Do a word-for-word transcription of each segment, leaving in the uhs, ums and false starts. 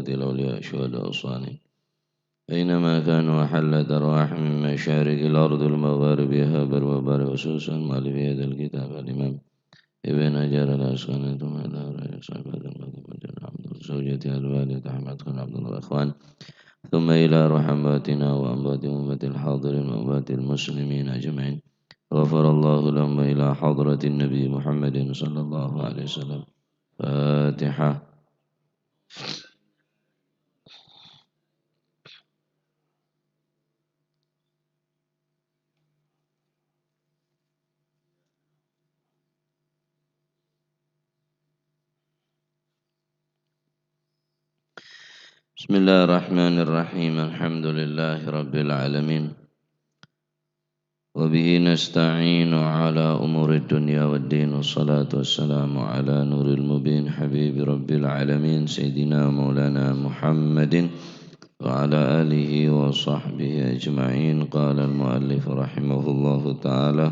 الأولياء الشهداء الصالحين. أينما كانوا حلت أرواحهم من مشارق الأرض لمغاربها بر وبحر، خصوصا مؤلفي هذا الكتاب الإمام ابن حجر العسقلاني، ثم إلى روح صاحب هذا المكان وجل عبد الله، زوجته الوالدة أحمد خان عبد الله وإخوان، ثم إلى روح أمواتنا وأموات أمة الحاضرين وأموات المسلمين أجمعين. غفر الله لهم وإلى حضرة النبي محمد صلى الله عليه وسلم. فاتحة. بسم الله الرحمن الرحيم. الحمد لله رب العالمين. وبه نستعين على أمور الدنيا والدين. والصلاة والسلام على نور المبين حبيب رب العالمين سيدنا مولانا محمد وعلى آله وصحبه أجمعين. قال المؤلف رحمه الله تعالى: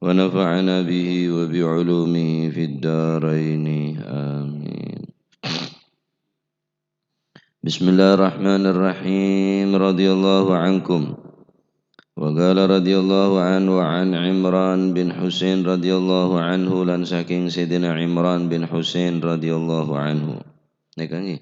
ونفعنا به وبعلومه في الدارين. آمين. بسم الله الرحمن الرحيم. رضي الله عنكم. وقال رضي الله عنه عن عمران بن حسين رضي الله عنه، lan saking Sayyidina Imran bin Husain radhiyallahu anhu. Nèka ngghi.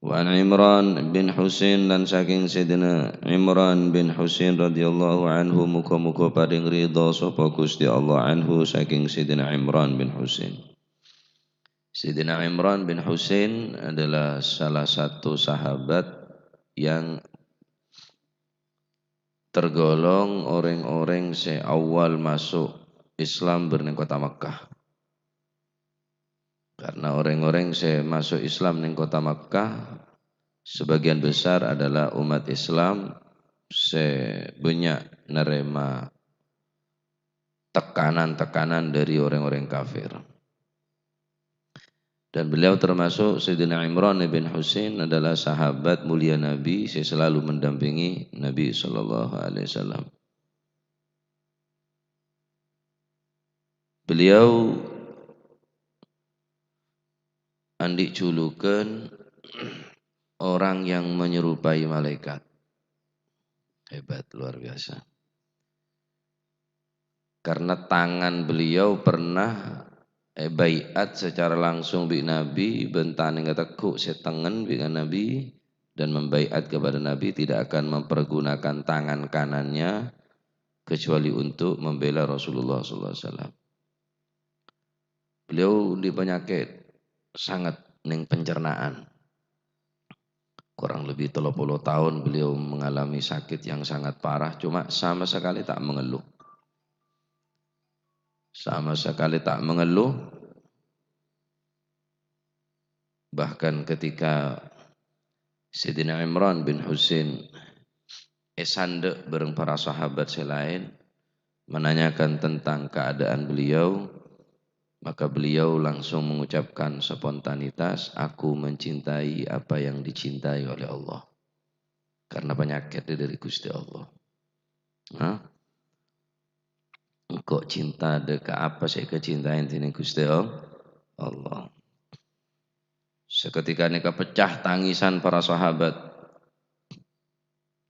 Wa an Imran bin Husain, lan saking Sayyidina Imran bin Husain radhiyallahu anhu, muga-muga paring ridha sapa Gusti Allah anhu saking Sayyidina Imran bin Husain. Sayyidina Imran bin Husain adalah salah satu sahabat yang tergolong orèng-orèng sè awwal maso' Islam bârneng kottha Mekkah. Karena orèng-orèng sè maso' Islam neng kottha Mekkah, sebagian besar adalah umat Islam sè bânnya' narèma tekanan-tekanan dari orang-orang kafir. Dan beliau termasuk Sayyidina Imran bin Husain adalah sahabat mulia Nabi yang selalu mendampingi Nabi sallallahu alaihi wasallam. Beliau andi' julukan orang yang menyerupai malaikat. Hebat, luar biasa. Karena tangan beliau pernah, eh, baiat secara langsung bi' Nabi, bân tanangnga teggu' sè tengngen bi' Nabi, dan membaiat kepada Nabi tidak akan mempergunakan tangan kanannya kecuali untuk membela Rasulullah sallallahu alaihi wasallam. Beliau di penyakit sangat neng pencernaan. Kurang lebih tello polo taon beliau mengalami sakit yang sangat parah, cuma sama sekali tak mengeluh. Sama sekali tak mengeluh. Bahkan ketika Sayyidina Imran bin Husain èsandhâ' bâreng para sahabat sè laèn, menanyakan tentang keadaan beliau, maka beliau langsung mengucapkan spontanitas, "Aku mencintai apa yang dicintai oleh Allah." Karena penyakitnya dari Gusti Allah. Nah, engko' cinta dâ' ka apa sè èkacintai dèning Gusti Al-, Allah. Seketika nèka pecah tangisan para sahabat.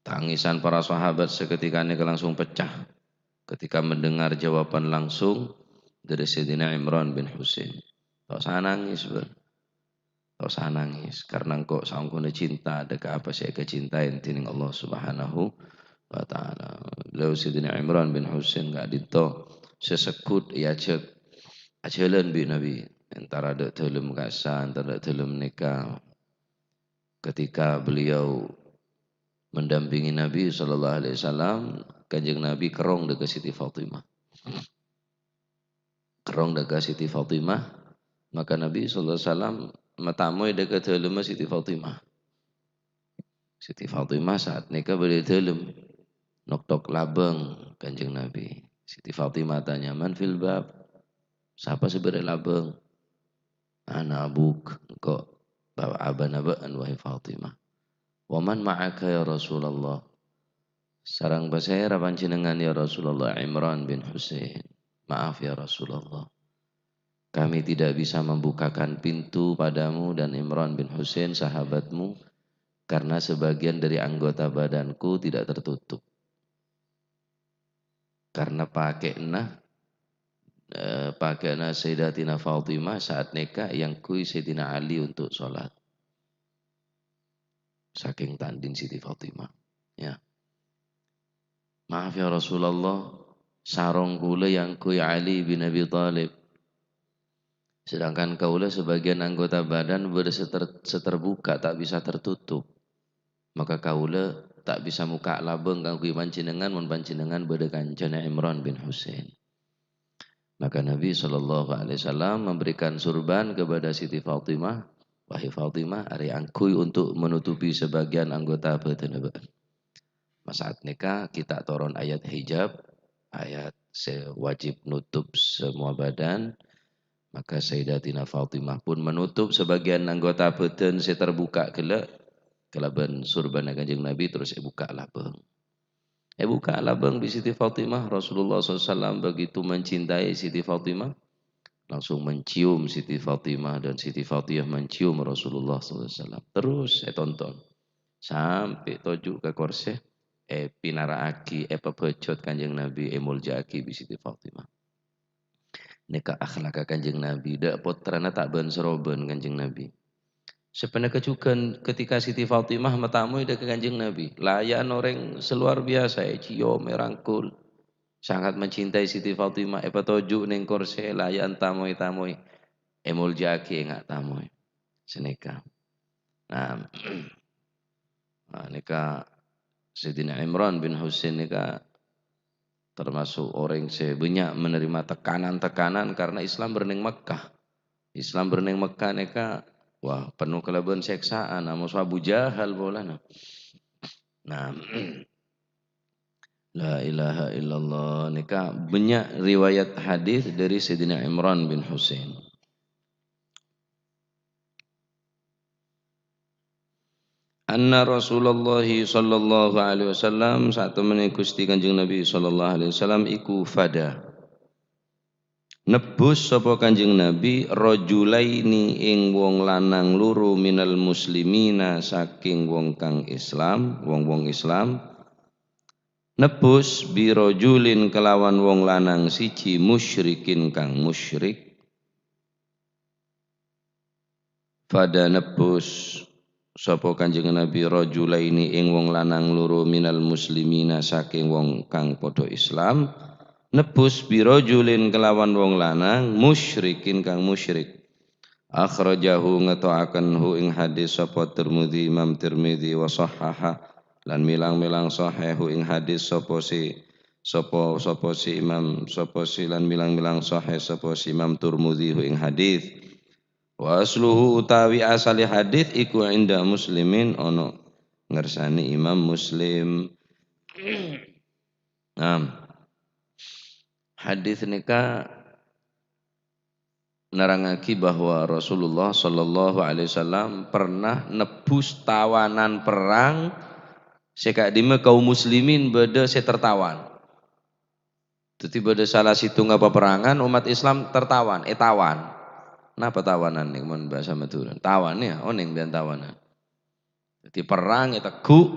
Tangisan para sahabat seketika nèka langsung pecah ketika mendengar jawaban langsung dari Sayyidina Imran bin Husain. Ta' osa nangis, bân. Ta' osa nangis, karena engko' saongghuna cinta dâ' ka apa sè èkacintai dèning Allah Subhanahu wa Ta'ala. Beliau Sayyidina Imran bin Husain ka'dinto sè segghut èajhâk ajhâlân bi' Nabi, entara dâ' dhâlem ka'issa', entara dâ' dhâlem nèka. Ketika beliau mendampingi Nabi sallallahu alaihi wasallam, Kanjeng Nabi kerrong dâ' ka Siti Fatimah. Kerrong dâ' ka Siti Fatimah, maka Nabi sallallahu alaihi wasallam matamoy dâ' ka dhâlemma Siti Fatimah. Siti Fatimah saat nèka bâdâ è dhâlem, nok-tok labâng Kanjeng Nabi. Siti Fatimah tanya, "Man fil bab?" Sapa sè bâdâ è labâng? "Ana abuk," engko' bâ-, abâna bâ'ân, wahai Fatimah. "Wa man ma'aka ya Rasulullah?" "Sareng pasèra panjhennengngan ya Rasulullah?" "Imran bin Husain." "Maaf ya Rasulullah." Kami tidak bisa membukakan pintu padamu dan Imran bin Husain, sahabatmu, karena sebagian dari anggota badanku tidak tertutup. Karena pakaianna, eh, pakaianna Sayyidatina Fatimah saat nèka èyangghuy Sayyidina Ali untuk sholat. Saking tandhin Siti Fatimah. Ya. "Maaf ya Rasulullah, sarong kaulâ èyangghuy Ali bin Abi Thalib. Sedangkan kaulâ sebagian anggota badan bâdâ sè ter-, sè terbuka, ta' bisa tertutup. Maka kaulâ ta' bisa mokka' labâng kaangghuy panjhennengngan mon panjhennengngan bâdâ kancana Imran bin Husain." Maka Nabi sallallahu alaihi wasallam memberikan surban kepada Siti Fatimah, "Wahai Fatimah, arèya angghuy untuk menutupi sebagian anggota bhâdhânna bâ'na." Masa' nèka ghi' ta' toron ayat hijab, ayat sè wajib nutup semua badan, maka Sayyidatina Fatimah pun menutup sebagian anggota bhâdhân sè terbuka ghellâ' kalabân surbanna Kanjeng Nabi, terros èbukka' labâng. Èbukka' labâng bi' Siti Fatimah, Rasulullah sallallahu alaihi wasallam begitu mencintai Siti Fatimah, langsung mencium Siti Fatimah dan Siti Fatimah mencium Rasulullah sallallahu alaihi wasallam. Terros ètonton sampè' toju' ka korsè, èpinara'aghi, èpabhâjhot Kanjeng Nabi, èmolja'aghi bi' Siti Fatimah. Nèka akhlakka Kanjeng Nabi, dâ' pottrana ta' bân-sarobân Kanjeng Nabi. Sapanèka jhughân ketika Siti Fatimah matamoy dâ' ka Kanjeng Nabi, laya'an orèng sè luar biasa, èciom, èrangkul. Sangat mencintai Siti Fatimah, èpatoju' neng korsè, laya'an tamoy-tamoy, èmolja'aghi ènga' tamoy. Sanèka. Nah, nah, nèka Sayyidina Imran bin Husain nèka termasuk orèng sè bânnya' menerima tekanan-tekanan karena Islam bâdâ neng Mekkah. Islam bâdâ neng Mekkah nèka, wah, penuh kalabân sèksaan, amoso Abu Jahal polana. Nah, la ilaha illallah. Nèka bânnya' riwayat hadis dâri Sayyidina Imran bin Husain. Anna Rasulullah sallallahu alaihi wasallam, satemmenna Gusti Kanjeng Nabi sallallahu alaihi wasallam iku fada. Nebbhus sapa Kanjeng Nabi rajulaini ing wong lanang loro minal muslimina saking wong kang Islam, wong-wong Islam. Nebbhus bi rajulin kelawan wong lanang siji musyrikin kang musyrik. Fada nebbhus sapa Kanjeng Nabi rajulaini ing wong lanang loro minal muslimina saking wong kang padha Islam. Nebbhus bi rajulin kelawan wong lanang musyrikin kang musyrik. Akhrajahu ngeto'aken hu ing hadis sapa Tirmidzi, Imam Tirmidzi, wa sahhaha, lan milang-milang sahih hu ing hadis sapa si, sapa, sapa si Imam, sapa si lan milang-milang sahih sapa si Imam Tirmidzi hu ing hadis. Wa asluhu utawi asale hadis iku inda Muslimin ana ngersane Imam Muslim. Nah, hadis nika nerangagi bahwa Rasulullah sallallahu alaihi wasallam pernah nebus tawanan perang se ka'dimma kaum muslimin badha se tertawan. Dadi badha salah setunga paperangan, umat Islam tertawan, etawan. Napa tawanan niku mon basa Madura? Tawan ya, oneng biyan tawanan. Dadi perang, eteggu',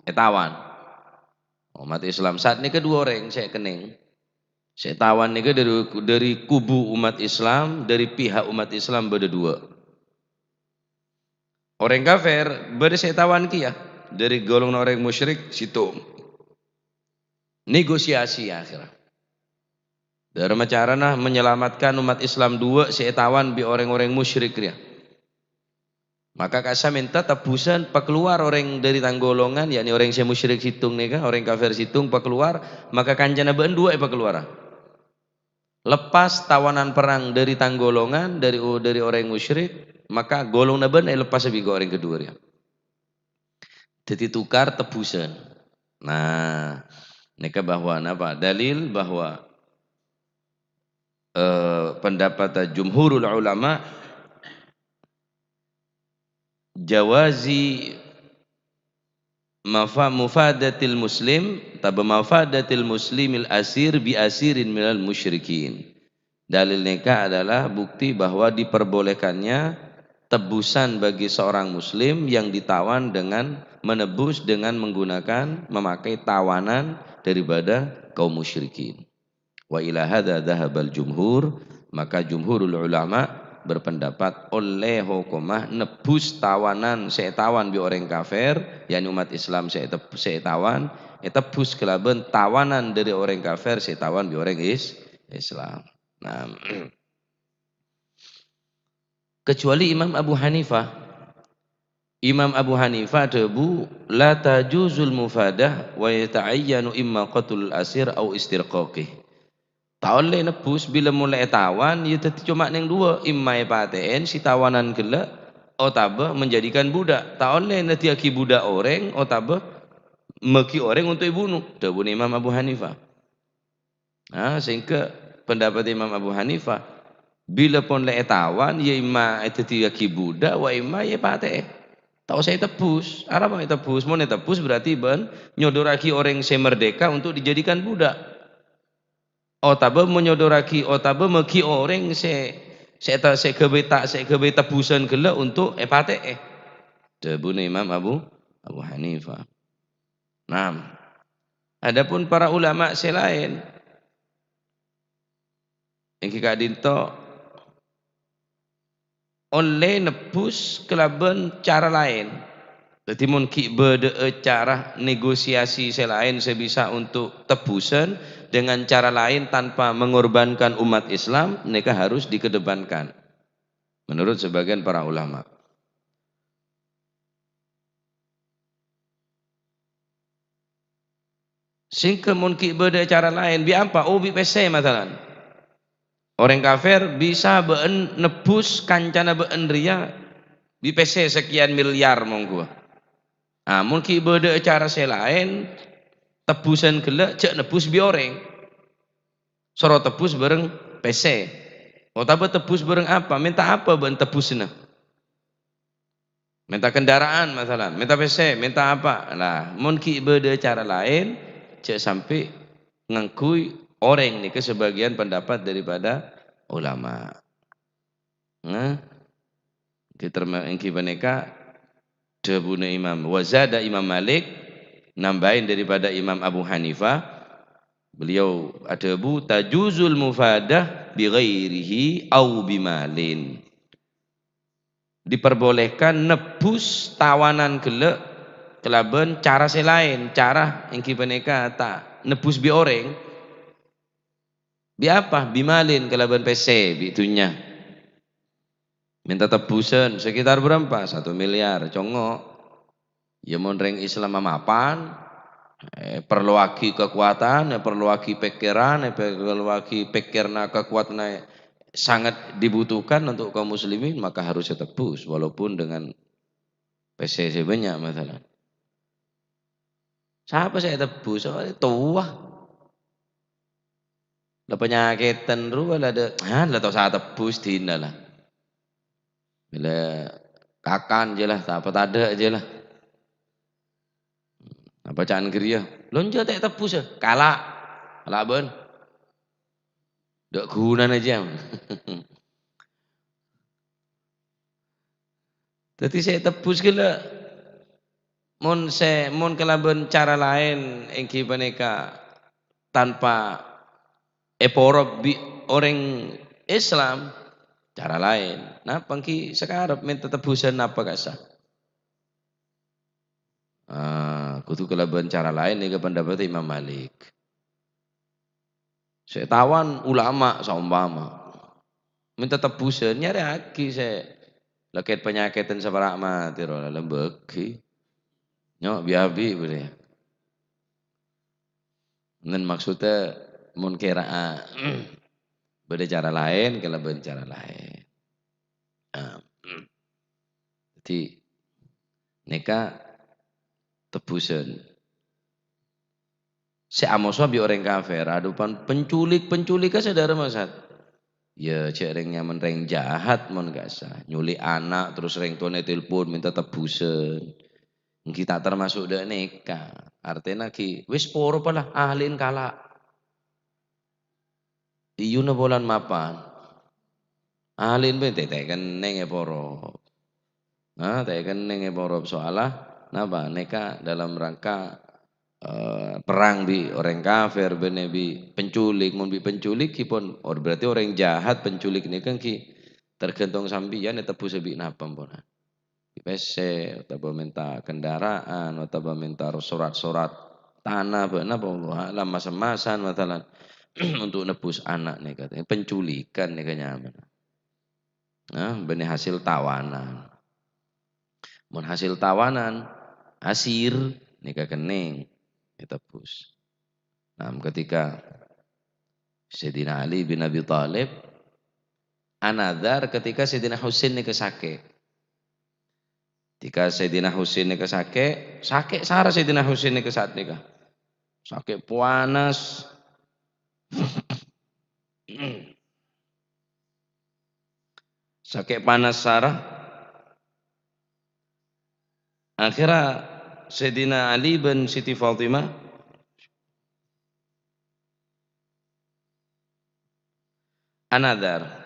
etawan. Umat Islam saat niki dua orang se kenning. Se tawan niki dari, dari kubu umat Islam, dari pihak umat Islam badha dua. Orang kafir badha se tawan kiya, dari golongan orang musyrik situ. Negosiasi akhirnya. Dharma carana menyelamatkan umat Islam dua se etawan bi orang-orang musyrik riya. Maka kasa minta tebusan pakeluar orang dari tang golongan, yakni orang se musyrik situng neka, orang kafir situng pakeluar, maka kancana ba'an dua epakeluara. Lepas tawanan perang dari tang golongan, dari, dari orang musyrik, maka golongan ba'an elepas bi orang kedua riya. Dadi tukar tebusan. Nah, neka bahwa napa? Dalil bahwa, eh, pendapat jumhurul ulama jawazi mafa-, mufadatil muslim, taba mafadatil muslimil asir bi asirin minal musyrikin. Dalil nèka adalah bukti bahwa diperbolehkannya tebusan bagi seorang muslim yang ditawan dengan menebus dengan menggunakan, memakai tawanan daripada kaum musyrikin. Wa ila hadza dzahabal jumhur, maka jumhurul ulama berpendapat ollè hokomma nebbhus tawanan sè ètawan bi' orèng kafir, yakni umat Islam sè èteb-, sè ètawan, ètebbhus kalabân tawanan dhâri orèng kafir sè ètawan bi' orèng Is-, Islam. Nah, kecuali Imam Abu Hanifah. Imam Abu Hanifah adhâbu, "La tajuzul mufadah wa yata'ayyanu imma qatlul asir au istirqaqih." Ta' ollè nebbhus bilâ mon la ètawan, iyâ dhâddhi coma nèng duwâ', imma èpatè'è sè tawanan ghellâ', otabâ menjadikan budak. Ta' ollè naddhiyâghi budak orèng, otabâ mèghi orèng untuk èbunu, dhâbuna Imam Abu Hanifah. Nah, sehingga pendapat Imam Abu Hanifah, bilâ pon la ètawan, iyâ imma èdhâddhiyâghi budak, wa imma iyâ èpatè'è. Ta' osa ètebbhus. Arapa ètebbhus? Mon ètebbhus berarti bâ'na nyodorraghi orèng sè merdeka untuk dijadikan budak. Otabâ mon nyodorraghi, otabâ mèghi orèng sè, sè ta-, sè ghâbây ta-, sè ghâbây tebbhusan ghellâ' untuk èpatè'è. Dhâbuna Imam Abu, Abu Hanifah. Nah, adapun para ulama sè laèn, èngghi ka'dinto ollè nebbhus kalabân cara laèn. Dhâddhi, mon ghi' bâdâ'â cara negosiasi sè laèn sè bisa untuk tebbhusan dengan cara laèn tanpa mengorbankan umat Islam, nèka harus dikedepankan, menurut sebagian para ulama. Sèngghâ mon ghi' bâdâ cara laèn, bi' apa? Oh, bi' pèssè, masalan. Orèng kafir bisa bâ'na nebbhus kancana bâ'na rèya bi' pèssè sakèyan milyar mongghuwâ. Ah, mon ghi' bâdâ cara sè laèn, tebbhusan ghellâ' jhâ' nebbhus bi' orèng. Soro tebbhus bhâreng pèssè. Otabâ tebbhus bhâreng apa? Mènta apa bâ'na tebbhusânna? Mènta kendaraan, masalan, mènta pèssè, mènta apa. Nah, mon ghi' bâdâ cara laèn, jhâ' sampè' ngangghuy orèng nèka sebagian pendapat daripada ulama. Nah, èngghi terma-, èngghi panèka dhâbuna Imam. Wa zada Imam Malik, nambâi daripada Imam Abu Hanifah, beliau adhâbu, "Tajuzul mufadah bi ghairihi au bi malin." Diperbolehkan nebbhus tawanan ghellâ' kalabân cara sè laèn. Cara èngghi panèka ta' nebbhus bi' orèng. Bi' apa? Bi malin, kalabân pèssè, bi' dhunnya. Mènta tebbhusân sekitar berapa? Satu miliar, congngo'. Ya, mon rèng Islam mamapan, eh, èparlowaghi kakowadhân, èparlowaghi pèkkèran, èparlowaghi pèkkèranna kakowadhânna sangat dibutuhkan untuk kaum muslimin, maka harus ètebbhus, walaupun dengan pèssè sè bânnya', masalan. Sapa sè ètebbhus? Oh, towa. La panyakèdhân rowa la dâ', ah, la ta' osa tebbhus dinah la. Bilâ kakan jâ la, ta' apa tadâ' jâ la. Apa ca'na ghâriyâ? Lonjâ ta' tebbhus, yâ? Kala'. Kala' bân. Dâ' ghunana jâ. Dhâddhi sè ètebbhus ghellâ', mon sè, mon kalabân cara laèn èngghi panèka tanpa èporop bi' orèng Islam, cara laèn. Napa èngghi sakarep mènta tebbhusân napa ka'issa'? Ah, kodhu kalabân cara laèn, nèka pendapat Imam Malik. Sè ètawan ulama saompama. Mènta tebbhusân, nyarèyaghi sè lakèt panyakèdhân sapara' matè rowa la lambâghi. Nyo, bi-abi bâriyâ. Nen maksudnya mon kèra'a bâdâ cara laèn, kalabân cara laèn. Ah. Dhâddhi, nèka tebbhusân. Sè amoso bi' orèng kafir, adhupan penculik-penculikka sadhârâ ma'sat. Ya, jhâ' rèng nyamana rèng jahat mon ka'issa'. Nyulik ana', terros rèng towana telpon mènta tebbhusân. Èngghi ta' termasuk dâ' nèka. Artèna ghi wis poro pala, ahli'na kala'. Iyuna polana mapan. Alin bân ta' kennèng èporop. Nah, ta' kennèng èporop soalla napa? Nèka dalam rangka, eh, perang bi' orèng kafir, bânnè bi' penculik. Mon bi' penculik ghi pon, or-, berarti orèng jahat penculik nèka ghi tergantung sampèyan ètebbhus bi' napa, ampon. Pèssè, otabâ mènta kendaraan, otabâ mènta sorat-sorat tana, bâ-, napa, wallahu a'lam, mas-emasan, masalan, untuk nebbhus ana' nèka, penculikan nèka nyamana. Nah, bânnè hasil tawanan. Mon hasil tawanan, asir, nèka kennèng ètebbhus. Nah, ketika Sayyidina Ali bin Abi Thalib anadhar ketika Sayyidina Husain nèka sakè'. Ketika Sayyidina Husain nèka sakè', sakè' sara Sayyidina Husain nèka saat nèka. Sakè' panas. Sakè' panas sara. Akhirnya Sayyidina Ali bin Siti Fatimah anadhar.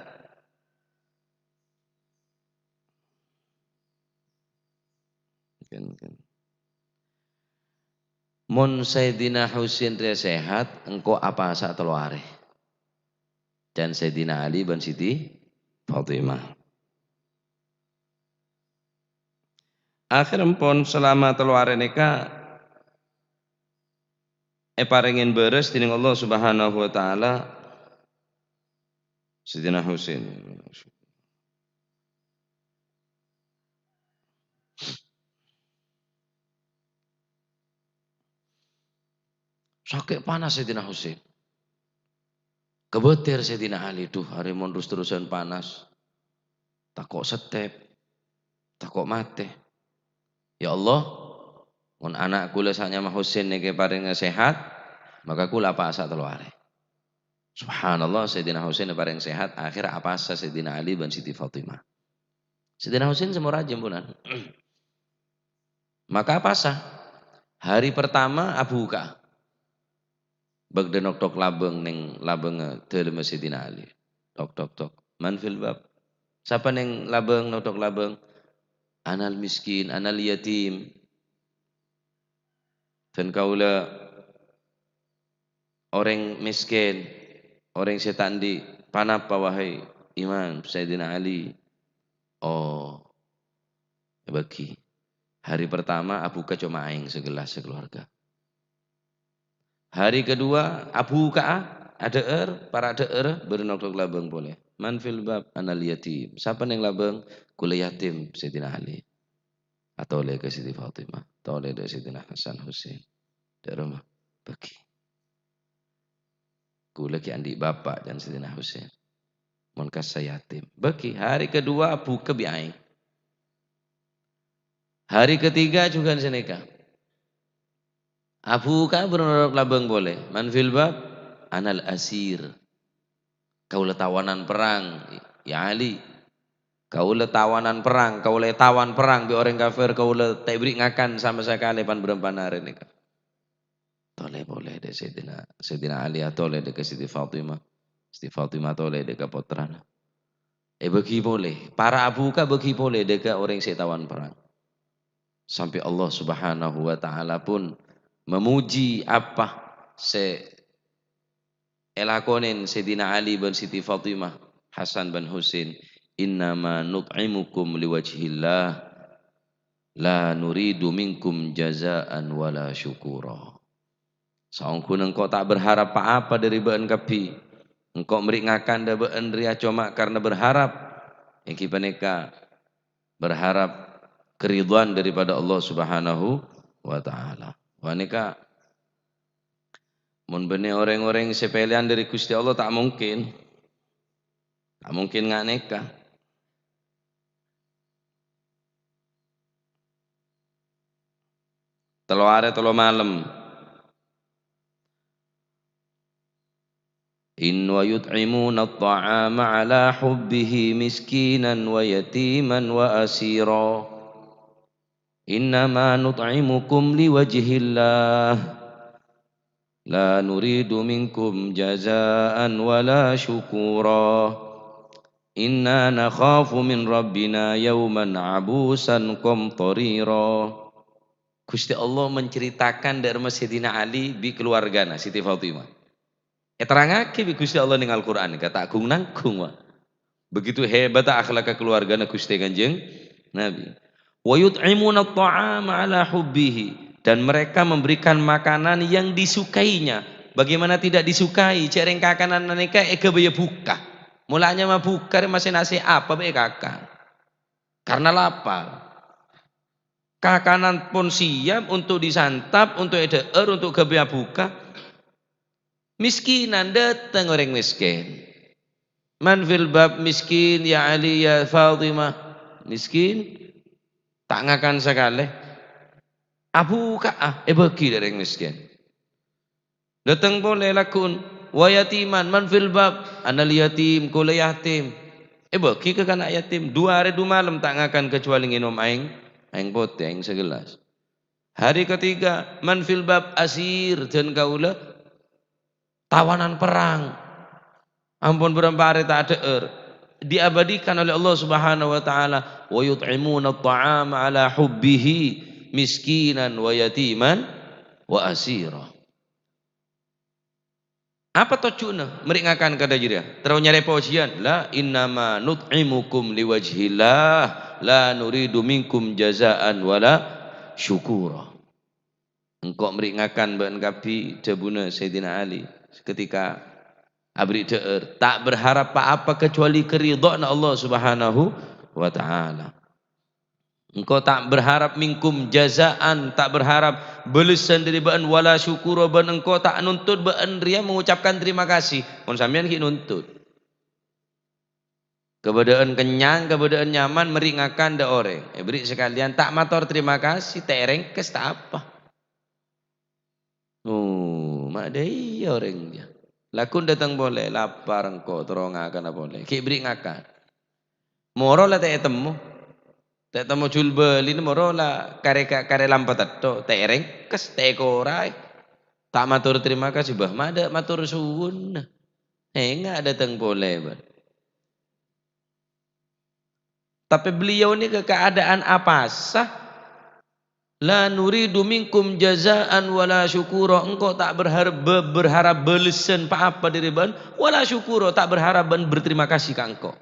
Mon Sayyidina Husain rèya sehat, engko' apasa tello arè. Can Sayyidina Ali bân Siti Fatimah. Akhèr empon, selama tello arè nèka èparèngè bârâs dening Allah Subhanahu wa Ta'ala Sayyidina Husain. Sakè' panas Sayyidina Husain. Kabâtèr Sayyidina Ali, "Dhu, arè mon terus-terrosan panas, tako' settèp, tako' matè. Ya Allah, mon ana' kaulâ sè nyama Husain nèka èparèngè sehat, maka kaulâ apasa tello arè." Subhanallah, Sayyidina Husain èparèngè sehat, akhèr apasa Sayyidina Ali bân Siti Fatimah. Sayyidina Husain sè mora jembunan. Maka apasa? Hari pertama abuka'a. Bâdâ nok-tok labâng neng labângnga dâlemma Sayyidina Ali. Tok, tok, tok. "Man fil bab?" Sapa neng labâng, nok-tok labâng? "Anal miskin, anal yatim." Dan kaulâ orèng mèskèn, orèng sè ta' andi' panapa, wahai Imam Sayyidina Ali. Oh, èbâgi. Hari pertama abuka coma aèng segelas sakeluarga. Hari kedua abuka'a, adhâ'âr, para' dhâ'âr, bâdâ nok-tok labâng polè. "Man fil bab?" "Anal yatim." Sapa neng labâng? "Kaulâ yatim, Sayyidina Ali." Atolè ka Siti Fatimah, tolè dâ' Sayyidina Hasan Husain. Dâ' roma, bâgi. "Kaulâ ghi' andi' bapa'," can Sayyidina Husain. "Mon kassa yatim." Bâgi, hari kedua abuka bi' aèng. Hari ketiga jhughân sanèka. Abuka bâdâ nok-tok labâng polè. "Man fil bab?" "Anal asir." "Kaulâ tawanan perrang, ya Ali. Kaulâ tawanan perrang, kaulâ ètawan perrang bi' orèng kafir, kaulâ ta' èberri' ngakan sama sakalè pan-bârâmpan arè nèka." Tolè polè dâ' Sayyidina, Sayyidina Ali atolè dâ' ka Siti Fatimah. Siti Fatimah tolè dâ' ka pottrana. Èbâgi polè, para abuka bâgi polè dâ' ka orèng sè ètawan perrang. Sampè' Allah Subhanahu wa Ta'ala pun memuji apa sè èlakonè Sayyidina Ali bân Siti Fatimah, Hasan bân Husain, "Innama nut'imukum liwajhillah, la nuridu minkum jazaan wala syukura." Saongghuna engko' ta' berharap pa-apa dhâri bâ'ân kabbhi. Engko' mèrè ngakan dâ' bâ'ân rèya coma karna berharap, èngghi panèka berharap keridhaan daripada Allah Subhanahu wa Ta'ala. Panèka, mon bânnè orèng-orèng sè pèlèyan dhâri Ghustè Allah, ta' mungkin. Ta' mungkin nga' nèka. Tello arè, tello malem. In wa yut'imuna at-ta'ama ala hubbihi miskinan wa yatiman wa asira. Innama nut'imukum liwajhillah. La nuridu minkum jazaan wala syukura. Inna nakhafu min rabbina yauman abusan qamtarira. Gusti Allah menceritakan dhâ' remma Sayyidina Ali bi' keluargana Siti Fatimah. Èterrangngaghi bi' Gusti Allah neng Al-Qur'an, ka ta' gung-nanggung, wa. Begitu hebat akhlak keluargana Gusti Kanjeng Nabi. "Wa yut'imuna ta'ama ala hubbihi," dan mereka memberikan makanan yang disukainya. Bagaimana tidak disukai? Jhâ' rèng kakanan nèka èghâbâyâ buka. Molaè nyama buka, rè masè-nasè apa bhâi èkakan. Karena lapar. Kakanan pon siap untuk disantap, untuk èdhâ'âr, untuk ghâbâyâ buka. Miskinan, dâteng orèng miskin. "Man fil bab miskin, ya Ali, ya Fatimah?" Miskin, ta' ngakan sakalè. Abhuka'a, èbâghi dhâ' rèng miskin. Dâteng polè lagghu'en, "Wa yatiman, man fil bab?" "Anal yatim, kaulâ yatim." Èbâghi ka kana' yatim. Du arè du malem ta' ngakan kajhâbhâli ngènom aèng, aèng potè, aèng sagellas. Hari ketiga, "Man fil bab?" "Asir, dân kaulâ tawanan perrang. Ampon bârâmpa arè ta' adhâ'âr." Diabadikan oleh Allah Subhanahu wa Ta'ala, "Wa yut'imuna ta'ama ala hubbihi miskinan wa yatiman wa asira." Apa tojjhuna mèrè' ngakan ka dhâ' jârèya? Terro nyarè pojhiyân, "La, innama nut'imukum liwajhillah, la nuridu minkum jazaan wala syukura." Engko' mèrè' ngakan bâ'na kabbhi, dhâbuna Sayyidina Ali ketika aberri' dhâ'âr, ta' berharap pa-apa kecuali keridhoanna Allah Subhanahu wa Ta'ala. Engko' ta' berharap minkum jazaan, ta' berharap bâlessan dhâri bâ'na, wala syukura, bân engko' ta' nuntut bâ'na rèya mengucapkan terima kasih. Mon sampèyan ghi' nuntut. Kabâdâ'ân kennyang, kabâdâ'ân nyaman, mèrè' ngakan dhâ' orèng. Èbèrri' sakalèyan, ta' mator terima kasih, ta' èrèngkes, ta' apa. Oh, ma' dhâ' iyâ orèng jâ. Lagghu'en dâteng polè, lapar engko', terro ngakana polè. Ghi' bèrri' ngakan. Moro la ta' ètemmo. Ta' ètemmo jhul bâlina moro la karè ka-, karè lampa tètto, ta' èrèngkes, ta' èkoraè. Ta' mator terima kasih, bâh, ma' dhâ' mator suwun. Enga' dâteng polè, bân. Tapè beliau nèka keadaan apasa? "La nuridu minkum jazaan wala syukura." Engko' ta' berharap, be-, berharap bâlessan pa-apa dhâri bâ'na. "Wala syukura," ta' berharap bâ'na berterima kasih ka engko'.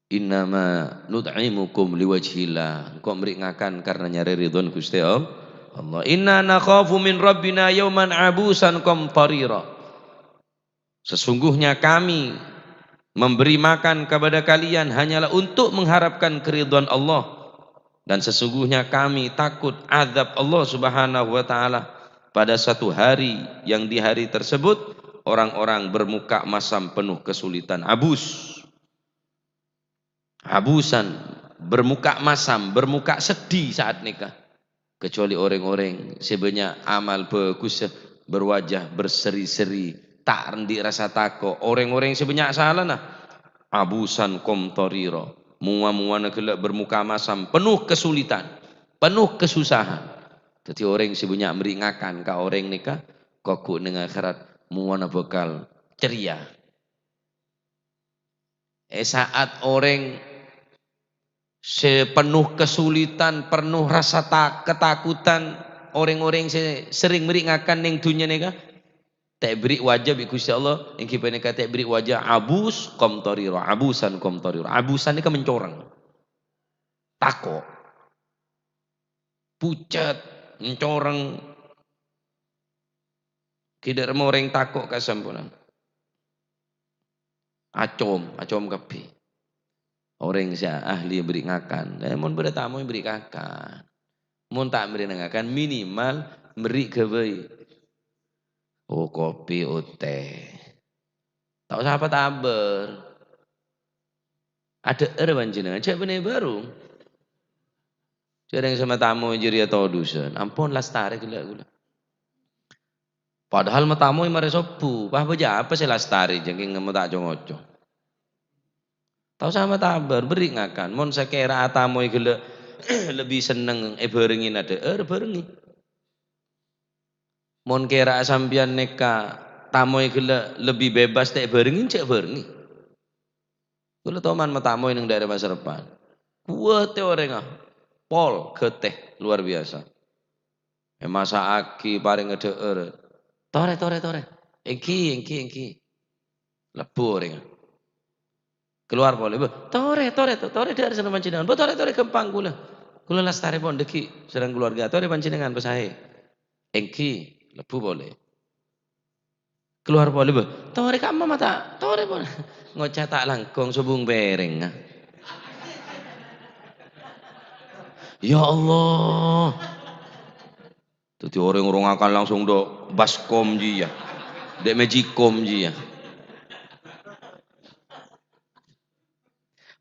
"Innama nut'imukum liwajhillah." Engko' mèrè' ngakan karna nyarè ridhona Ghustè All-, Allah. "Inna nakhafu min rabbina yauman abusan qamtarira." Sesungguhnya kami memberi makan kepada kalian hanyalah untuk mengharapkan keridhaan Allah. Dan sesungguhnya kami takut azab Allah Subhanahu wa Ta'ala pada satu hari yang di hari tersebut orang-orang bermuka masam penuh kesulitan. Abus. Abusan, bermuka masam, bermuka sedih saat nèka. Kecuali orèng-orèng sè bânnya' amal bhâghus, berwajah berseri-seri, ta' andi' rasa tako'. Orèng-orèng sè bânnya' salana, abusan qamtarira. Mowa-mowana ghellâ' bermuka masam, penuh kesulitan, penuh kesusahan. Dhâddhi orèng sè bânnya' mèrè' ngakan ka orèng nèka, kogghu neng akhèrat mowana bhâkal ceria. È sa'at orèng sè penuh kesulitan, penuh rasa ta-, ketakutan, orèng-orèng sè serrèng mèrè' ngakan neng dhunnya nèka, ta' èbèrri' wajah bi' Ghustè Allah, èngghi panèka ta' èbèrri' wajah abus qamtarira, abusan qamtarira. Abusan nèka mencoreng. Tako'. Pucet, mencoreng. Ghi' dâ' remma orèng tako' kasampolan. Acom, acom kabbhi. Orèng sè ahli bèrri' ngakan. Eh, mon bâdâ tamoy bèrri' ngakan. Mon ta' mèrèna ngakan, minimal mèrri' ghâbây. Oh, kopi, otè. Ta' osa apa-tabâr. Adhâ'âr panjhennengan, jhâ' bânnè bârung. Jhâ' rèng sè matamoy jârèya todusân. Ampon, lastarè ghellâ' kaulâ. Padahal matamoy marè sobbhu, pas bâjâ apa sè lastarè, jhâ' kèng ngemmo ta' co-ngoco. Ta' osa matabâr, bâri' ngakan. Mon sakèra atamoy ghellâ' lebbi senneng èbhârengngè adhâ'âr, bhârengngè. Mon kèra'a sampèyan nèka tamoy ghellâ' lebbi bebas ta' èbhârengngè, jhâ' bhârengngè. Kaulâ toman matamoy neng daerah Pasar Repan. Kuwâtè orèngnga. Pol, ghâtè, luar biasa. Èmasa'aghi parèng adhâ'âr. "Torè, torè, torè." "Èngghi, èngghi, èngghi." Lebbhu orèngnga. Kalowar polè, "Bâh, torè, torè, to-, torè dhâ'âr sareng panjhennengngan. Bâh, torè, torè, ghâmpang kaulâ. Kaulâ lastarè pon dhâggi' sareng kalowarga. Torè panjhennengngan, pasaè." "Èngghi," lebbhu polè. Kalowar polè, "Bâh, torè kamma mata, torè pon." Ngoca' ta' langkong sobung pèrèngnga. Ya Allah. Dhâddhi orèng orèng ngakan langsung dâ' baskom jiyâ. Dâ' magicom jiyâ.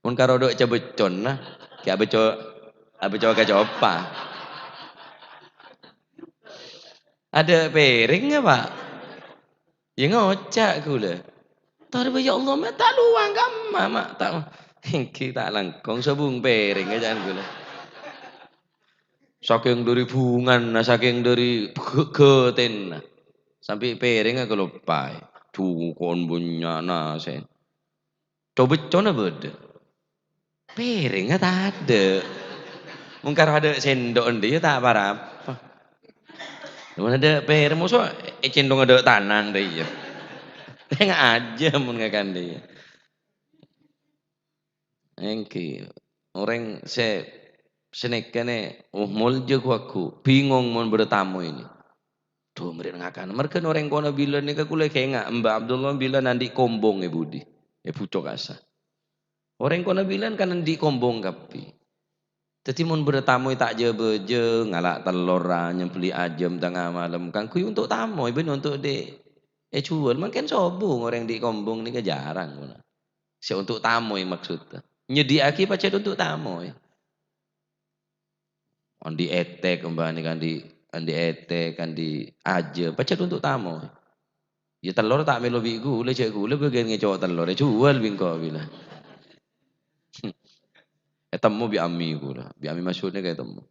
Mon karo dâ' ca-becconna, kè abecco-, abecco ka copa. Adâ' pèrèng, ya, Pak? Ya, ngoca' kaulâ. Torè, ya Allah, ma' ta' lowang kamma, ma' ta', èngghi ta' langkong sobung pèrèng, ca'na kaulâ. Sakèng dâri bhunganna, sakèng dâri gh-, ghâtènna. Sampè' pèrèngnga kaloppaè. Dukon bânnya'na sè. Ca-beccona bâdâ. Pèrèngnga tadâ'. Mon karo adâ' sendok andi' ya ta' para-apa. Mon adâ' pèrèng, moso ècèndhong adâ' tanang dâ' iyâ. Tengnga ajâm mon ngakan dâ' iyâ. Èngghi, orèng sè sanèka nè, oh, molja ghu-, ghu-, bingong mon bâdâ tamoy nè. Dhu, marè ngakan. Marghâ orèng kono bilân nèka kaulâ kènga', Mbah Abdullah bilân andi' kombong è budi, è Bucok Kasa. Orèng kono bilân kan andi' kombong kabbhi. Dhâddhi mon bâdâ tamoy ta' jâ-bâjâ, ngala' tellorra, nyembelli ajâm tengnga malem, kaangghuy onto' tamoy, bân onto' dhi-, èjhuwâl. Mangkèn sobung orèng andi' kombong nèka jhârâng, pona. Sè onto' tamoy maksodda. Nyadhi'âghi pajhât onto' tamoy. Andi' ètèk, umpamana andi', andi' ètèk, andi' ajâm, pajhât onto' tamoy. Ya, tellor ta' mèlo bi' kaulâ, jhâ' kaulâ bâgiyân ngèco' tellor, èjhuwâl bi' engko' bilân. Ètemmo bi' ami kaulâ, bi' ami maksodda kaè ètemmo.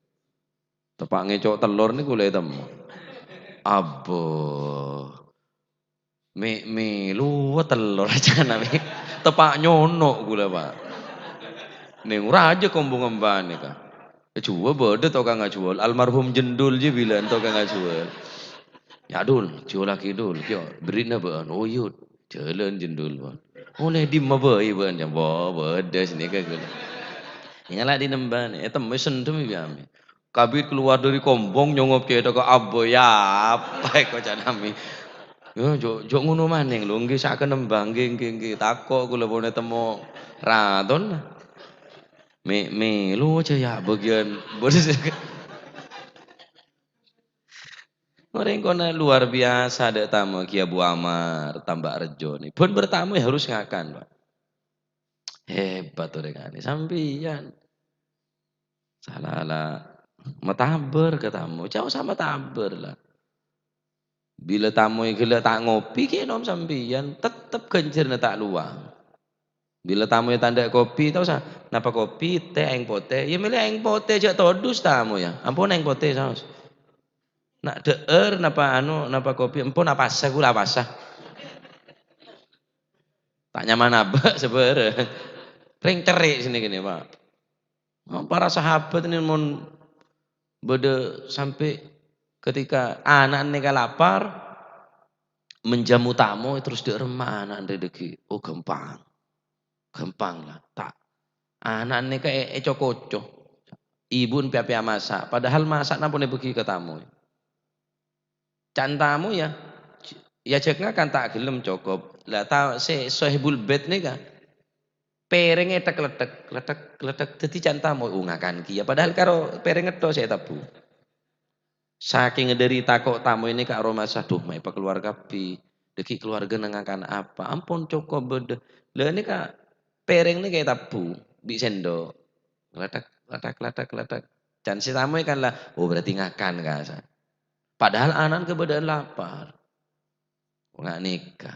Teppa' ngèco' tellor nèko kaulâ ètemmo. Abbâ. Mè', mèlo tellor ajâna, mè'. Teppa' nyono' kaulâ, Pak. Neng rajâ kombong emban nèka. Èjhuwâl bâdâ tokang ajhuwâl, almarhum Jendul jiyâ bilân tokang ajhuwâl. "Ya, Dul, jhuwâllaghi, Dul, kèya, bherri'na bâ'ân." "Oh, iyâ." Jhâlân Jendul, Pak. "Ollè dimma bhâi bâ'ân?" "Jhâ' bâ-, bâdâ sanèka kaulâ." Ngala' dhi' nemban, ètemmo sendhem bi' ami. Kabit kalowar dâri kombong nyongop cèthagghâ abbâ, ya apa èko ca'na mi. "Yo, jhâ', jhâ' ngono manèng, Lu, èngghi sakèng nemban, èngghi, èngghi, èngghi. Tako' kaulâ pon ètemmo ratonna." Mè', mèlo jâ ya bâgiyân. Orèng kono luar biasa, dâ' tamoy Kè Abu Amar, Tambak Rejo nè. Bân bertamu ya harus ngakan, Pak. Hebat orèng anè, sampèyan. Sala la matabâr ka tamoy, jhâ' osa matabâr la. Bilâ tamoy ghellâ' ta' ngopi, kènom sampèyan, tettep ghânjhârânna ta' lowang. Bilâ tamoy ta' endâ' kopi, ta' osa, napa kopi, tè, aèng potè, ya mèlè aèng potè, jhâ' todus tamoy ya. Ampon aèng potè, saos. Na' dhâ'âr, napa anu, napa kopi, ampon apasa, ghulâ apasa. Ta' nyaman abâ' sabârâng. Rèng cerrè' sè nèka nè, Pak. Para sahabat nè mon bâdâ sampè' ketika ana'na nèka lapar, menjamu tamu terros dâ' remma ana'na rè dhâggi'. Oh, ghâmpang. Ghâmpang la. Ta'. Ana'na nèka è-, èco-koco. Ibu'na pèya-pèya masa'. Padahal masa'na pon èbâghi ka tamu. Can tamu ya, ya jhâ' ngakan ta' ghellem cokop. La ta-, sè Sohibul Bait nèka, pèrèng èthèk-lethèk, lethèk-lethèk, dhâddhi can tamu, oh, ngakan kèya. Padahal karo pèrèng ètto sè ètabbhu. Sakèng dâri tako' tamoy nèka aromasa, "Duh, ma' èpakalowar kabbhi. Dhâggi' kalowarghâna ngakan apa? Ampon cokop bâdâ." La nèka pèrèng nèka ètabbhu bi' sendok. Lethèk, lethèk, lethèk, lethèk. Can sè tamoy kan la, "Oh, berarti ngakan," kasa. Padahal ana'na kabâdâ'ân lapar. Nga' nèka.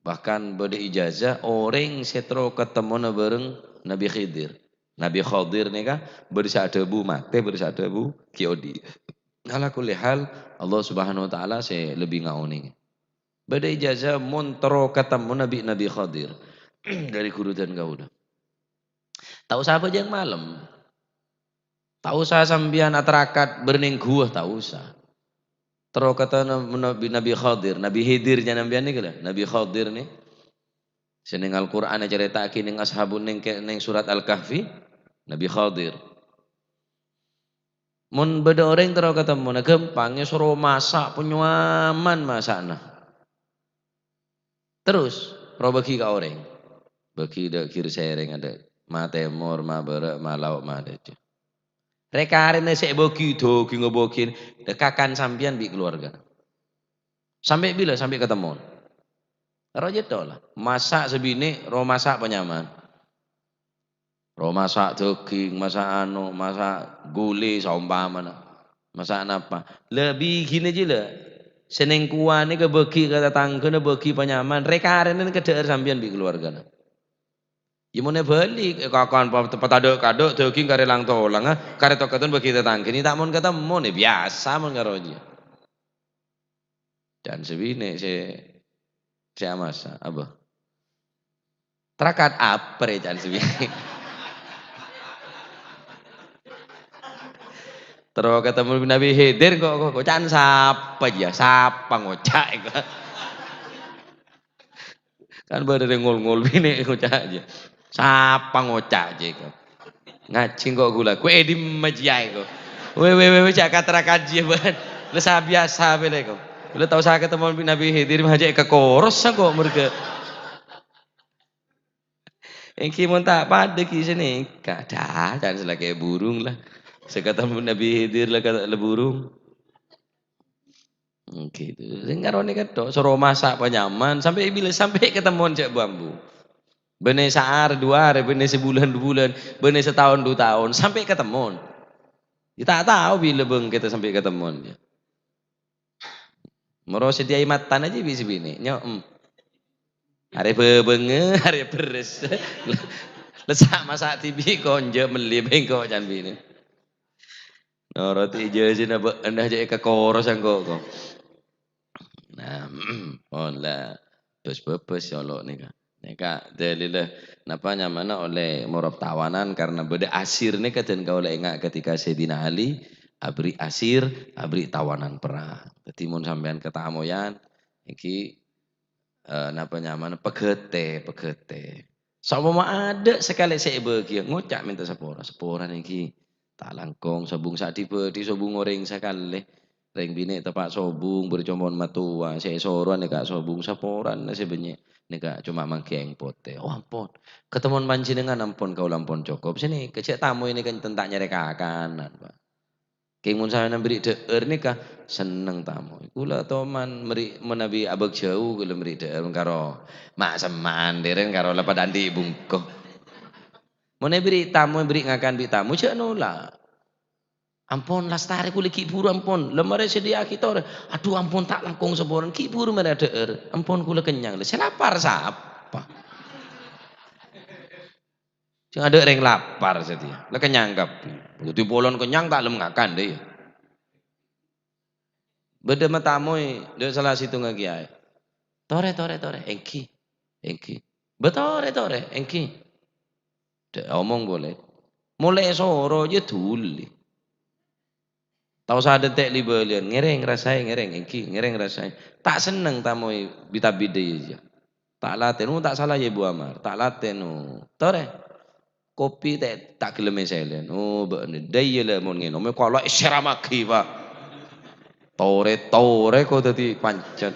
Bahkan bâdâ ijazah orèng sè terro katemmona bhâreng Nabi Khidir. Nabi Khidir nèka bâdâ sè adhâbu matè, bâdâ sè adhâbu ghi' odi'. Ala kulli hal, Allah Subhanahu wa Ta'ala sè lebbi ngaonèngè. Bâdâ ijazah mon terro katemmo Nabi, Nabi Khadir. Dâri ghuru dân kaulâ. Ta' osa abhâjâng malem. Ta' osa sampèyan atarakat bârnèng ghuwâ, ta' osa. Terro katemmo Nabi, Nabi Khadir, Nabi Khidir jhâ' sampèyan nèka la, Nabi Khadir nè. Sè neng Al-Qur'an ècarèta'aghi neng Ashabun, neng ke-, neng surat Al-Kahfi, Nabi Khadir. Mon bâdâ orèng terro katemmona ghâmpang, èsoro masa' panyoaman masa'na. Terros, ro bâgi ka orèng. Bâgi dâ' ghi' sèrèng, adâ' ma tèmor, ma bârâ', ma lao', ma dâjâ. Rè-karèna sè èbâgi, dhâghingnga bâgiyân, kakan sampèyan bi' kalowarga. Sampè' bilâ? Sampè' katemmon. Ro jhâ' tola. Masa' sè binè', ro masa' panyaman. Ro masa' dhâghing, masa' ano, masa' ghulè saompamana. Masa' napa? La bigina jiyâ la. Sè neng kowa nèka bâgi ka tatangghâna, bâgi panyaman, rè-karèna nèka dhâ'âr sampèyan bi' kalowargana. Iyâ mon èbâli, kakan pa-, patadâ'-kadâ' dhâghing karè lang-tolang, ah, karè to-, katon bâgi tatangghâna, ta' mon katemmon, iyâ biyasa mon karo jiyâ. Can sè binè' sè, sè amasa, apa? Tarakat apa rè can sè binè'? Terro katemmon Nabi Khidir kok, kok, kok can sapa jiyâ? Sapa ngoca' kok? Kan bâdâ rè ngol-ngol binè' ngoca' jiyâ. Sapa ngoca' jiyâ kok? Ngajhi engko' ghulâ, "Kowe è dimma jiyâ eko?" "Wè, wè, wè, wè, jhâ' katara kajiyâ bân. La sabiyasa pèlè eko. La ta' osa katemmon bi' Nabi Khidir, ma' jhâ' èkakoros engko' merga." Èngghi mon ta' padâ ghi' sanèka, dâ', can sè lakè burung la. Sè katemmon Nabi Khidir la ka-, la burung. Gitu. Sing karone kèto, soro masa' panyaman, sampe' bilâ, sampe' katemmon cè' bu-ambu. Bânnè saarè, du arè, bânnè sabulân, du bulân, bânnè sataon, du taon, sampe' katemmon. Ya, ta' tao bilâ bângkètta sampe' katemmon, ya. Moro sè diaè matana jiyâ bi' sè binè', nyo, em. Arè bâbângnga, arè bherrâs. Lessa' masa' dhibi' konjâ' mellè bengko can binè'. Norodi ijazana bâ'na jhâ' èkakoros engko' ko. Nah, pon la bâs-bâbâs solo' nèka. Nèka dalilla napa nyamana oleh moro tawanan karena bâdâ asir nèka dan kaulâ enga' ketika Sayyidina Ali abri' asir, abri' tawanan perang. Dâddhi mon sampèyan katamoyan, èngghi eh, napa nyamana, pagâtè, pagâtè. Saompama adâ' sakalè sè èbâgiyâ, ngoca' mènta sapora, "Sapora nèngghi, ta' langkong sobung sa' dhi-bâdhi sobung orèng sakalè. Rèng binè' teppa' sobung, bâr comon matowa, sè èsorowa nèka sobung, saporana sè bânnya' nèka coma mangkèng potè." "Oh, ampon, katemmon panjhennengngan ampon, kaulâ ampon cokop. Sè nèka jhâ' tamoy nèka enten ta' nyarè kakanan, Pak." Kèng mon sampèyan bâri' dhâ'âr nèka senneng tamoy. Kaulâ toman mèri-, manabi abâk jhâu kaulâ bâri' dhâ'âr karo ma'-, semma'an dèrèn karo la padâ andi' bungko. Mon èbâri' tamoy, bâri' ngakan bi' tamoy, jhâ' nola'. "Ampon, lastarè kaulâ ghi' bhuru ampon. La marè sadhiyâ'aghi torè." "Adhu ampon, ta' langkong saporana, ghi' bhuru marè adhâ'âr. Ampon kaulâ kennyang." La sè lapar sapa? Sè adâ' rèng lapar satèya. La kennyang kabbhi. Dâddhi polana kennyang ta' lem ngakan, dâ' iyâ. Bâdâ matamoy dâ' sala sèttongnga kèyaè. "Torè, torè, torè." "Èngghi, èngghi." "Bâ torè, torè." "Èngghi." Dâ' omong polè. Molaè soro jâ dhuli. Ta' osa dântè' li-bâliyân, ngèrèng rasaè, ngèrèng, èngghi, ngèrèng rasaè. Ta' senneng tamoy bi-, ta' bidâ iyâ. Ta' latèno, ta' sala iyâ Bu Amar, ta' latèno. Torè. Kopi ta', ta' ghellem èsèlèn. Oh, bâ'na. Dâ' iyâ la mon ngènom, kala' èsèramaghi, Pak. Torè, torè ko dâddhi pancèt.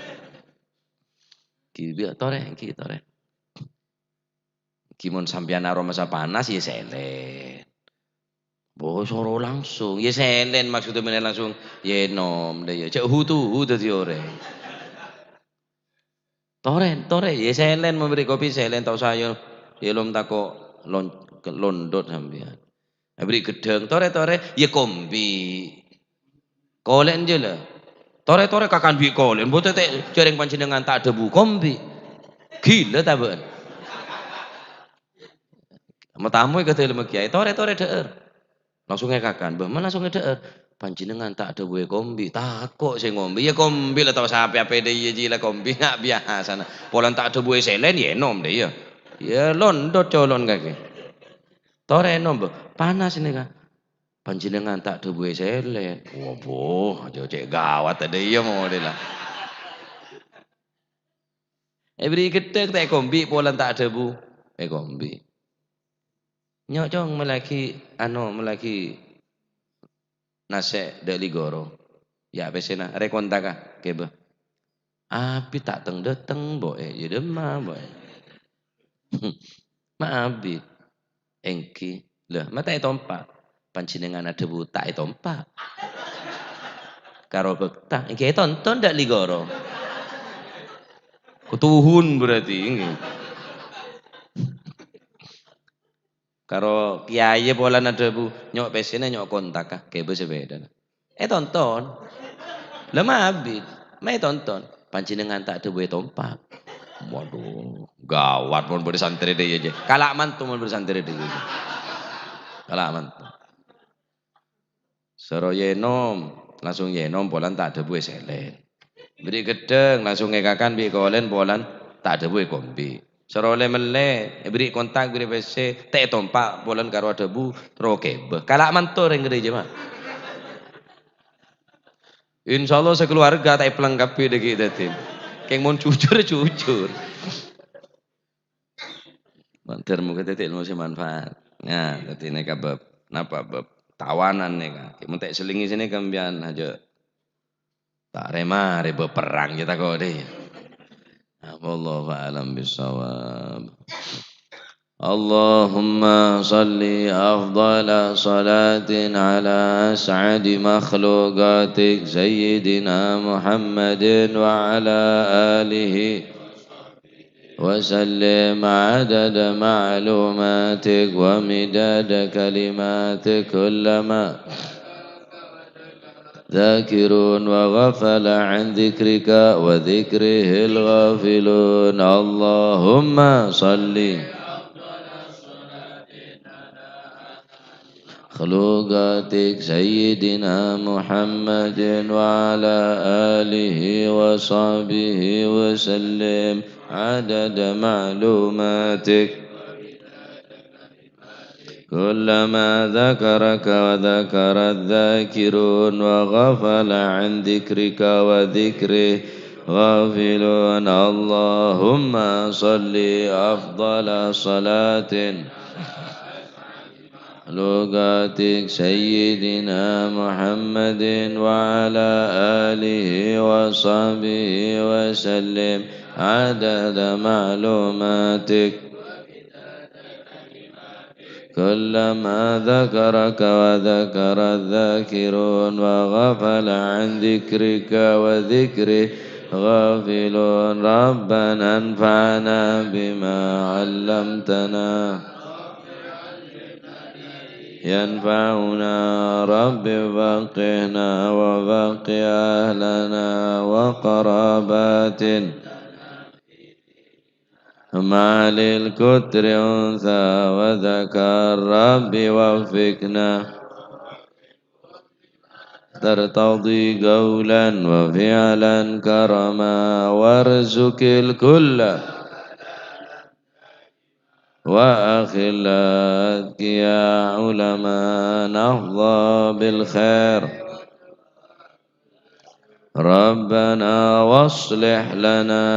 Ghi bi' torè, èngghi torè. Ghi mon sampèyan aromasa panas, ya sèlèn. Bo, soro langsung. Ya sèlèn, maksudnya mènè langsung. Ya ènom, dâ' iyâ. Jhâ' hu-tuhu dâddhi orèng. Torè, torè. Ya sèlèn, memberi kopi sèlèn, ta' osa ya, ya lom tako' lon-, londot sampèyan. Abri' ghedhâng, "Torè, torè." "Ya kombi'." Kolè'en jâ la. "Torè, torè, kakan bi' kolè'en." "Bo tètè jhârèng panjhennengngan ta' adhâbu kombi'." Ghilâ ta' bâ'na? Matamoy ka dâlemma kèyaè, "Torè, torè, dhâ'âr." Langsung èkakan, bâ, ma langsung èdhâ'âr. "Panjhennengngan ta' dhâbuwâ èkombi', tako' sè ngombi." "Iyâ kombi' la tao sapè-apè dâ' iyâ jiyâ la kombi', na' biyasana. Polana ta' dhâbuwâ sè laèn, yâ ènom dâ' iyâ. Iyâ londot colon kakè. Torè ènom, bâ. Panas nèka." "Panjhennengngan ta' dhâbuwâ sè laèn." Wabbo, jhâ' cè' ghâwât dâ' iyâ modèla. Èbèrri' ghedhâng ta' èkombi', polana ta' dhâbu èkombi'. Nyo', Cong, mellèaghi, ano, mellèaghi nasè' dâ' Ligoro. Yâ, pèssèna, rè kontaka, kèbâ. Abit ta' teng-dâteng, Mbo'è, yâ dâmma, Mbo'è. Ma' abit. Èngghi. Lha, ma' ta' ètompa'? Panjhennengngan adhâbu ta' ètompa'. Karo bhâkta, èngghi ètonton dâ' Ligoro. Kotuhun berarti, èngghi. Karo kèyaè polana dhâbu, nyo' pèssèna, nyo' kontaka, kèbâ sapèdana. Ètonton. Lha ma' abit, ma' ètonton. Panjhennengngan ta' dhâbu ètompa'. Waduh, ghâwât mon bâdâ santrè dâ' iyâ, jhâ'. Kala' manto mon bâdâ santrè dâ' iyâ, jhâ'. Kala' manto. Soro ènom, langsung ènom polana ta' dhâbu èsèlèn. Bèrri' ghedhâng, langsung èkakan bi' kolèn polana ta' dhâbu èkombi'. Soro lè-mellè, èbèrri' kontak, bèrri' pèssè, ta' ètompa' polana karo adhâbu, terro kèbâ. Kala' manto rèng ghârèjâ, ma'. Insyaallah sakeluarga ta' èplèng kabbhi dâggi' dâddhi. Kèng mon jujur, jujur. Mandhâr moghâ dâddhi ilmu sè manfaat. Nah, dâddhi nèka bab napa? Bab tawanan nèka. Mon ta' èsellingè sè nèka sampèyan ajâ ta' rè-marè bab perrang jhâ' tako' dâ'. Wallahu a'lam bissawab. اللهم صل أفضل صلاة على أسعد مخلوقاتك سيدنا محمد وعلى آله وسلم عدد معلوماتك ومداد كلماتك كلما ذاكرون وغفل عن ذكرك وذكره الغافلون. اللهم صل مخلوقاتك سيدنا محمد وعلى آله وصحبه وسلم عدد معلوماتك كلما ذكرك وذكر الذاكرون وغفل عن ذكرك وذكره غافلون. اللهم صل أفضل صلاة مخلوقاتك سيدنا محمد وعلى آله وصحبه وسلم عدد معلوماتك كلما ذكرك وذكر الذاكرون وغفل عن ذكرك وذكره غافلون. ربنا انفعنا بما علمتنا ينفعنا. رب فقهنا وفقه أهلنا وقراباتنا مع للكتر أنثى وذكر. رب وفقنا ترتضي قولا وفعلا كرما وارزق الكل وأخلاق يا علماء نحظى بالخير. ربنا واصلح لنا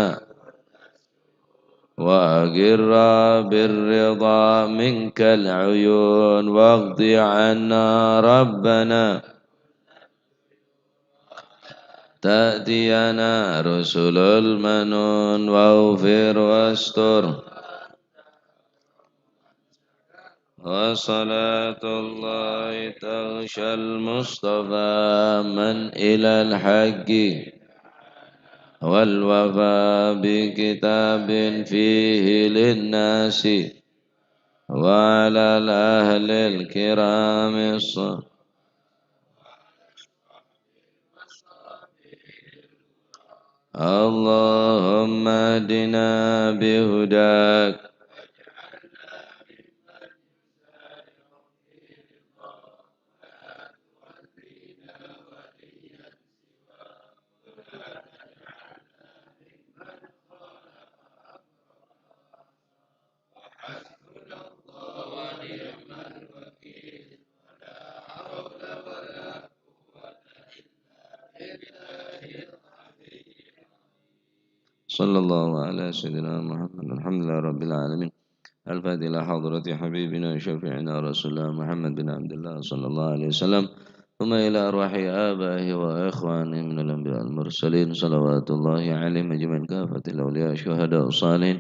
وأقر بالرضا منك العيون واقض عنا ربنا تأتينا رسل المنون واغفر واستر. وصلاة الله تغشى المصطفى من إلى الحق والوفاء بكتاب فيه للناس وعلى الأهل الكرام الص- اللهم اهدنا بهداك صلى الله على سيدنا محمد. الحمد لله رب العالمين. الفاتحة إلى حضرة حبيبنا وشفيعنا رسول الله محمد بن عبد الله صلى الله عليه وسلم. ثم إلى أرواح آبائه وإخوانه من الأنبياء المرسلين صلوات الله عليهم أجمعين كافة الأولياء الشهداء الصالحين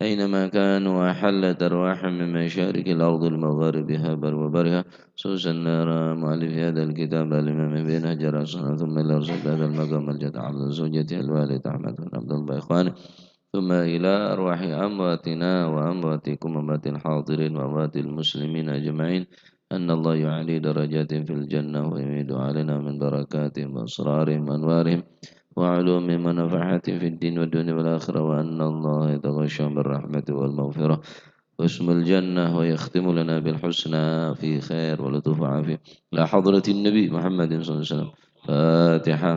أينما كانوا وحلت أرواحهم من مشارق الأرض لمغاربها بر وبرها، خصوصا إلى مؤلف هذا الكتاب الإمام ابن حجر العسقلاني، ثم إلى رسول هذا المقام الجد عبد زوجته الوالد أحمد بن عبد الله وإخوانه، ثم إلى أرواح أمواتنا وأمواتكم وأموات الحاضرين وأموات المسلمين أجمعين، أن الله يعلي درجاتهم في الجنة ويمد علينا من بركاتهم وأسرارهم وأنوارهم وعلومهم ونفحاتهم في الدين والدنيا والآخرة، وأن الله يتغشاهم بالرحمة والمغفرة واسم الجنة ويختم لنا بالحسنى في خير ولطف وعافية. إلى حضرة النبي محمد صلى الله عليه وسلم. فاتحة.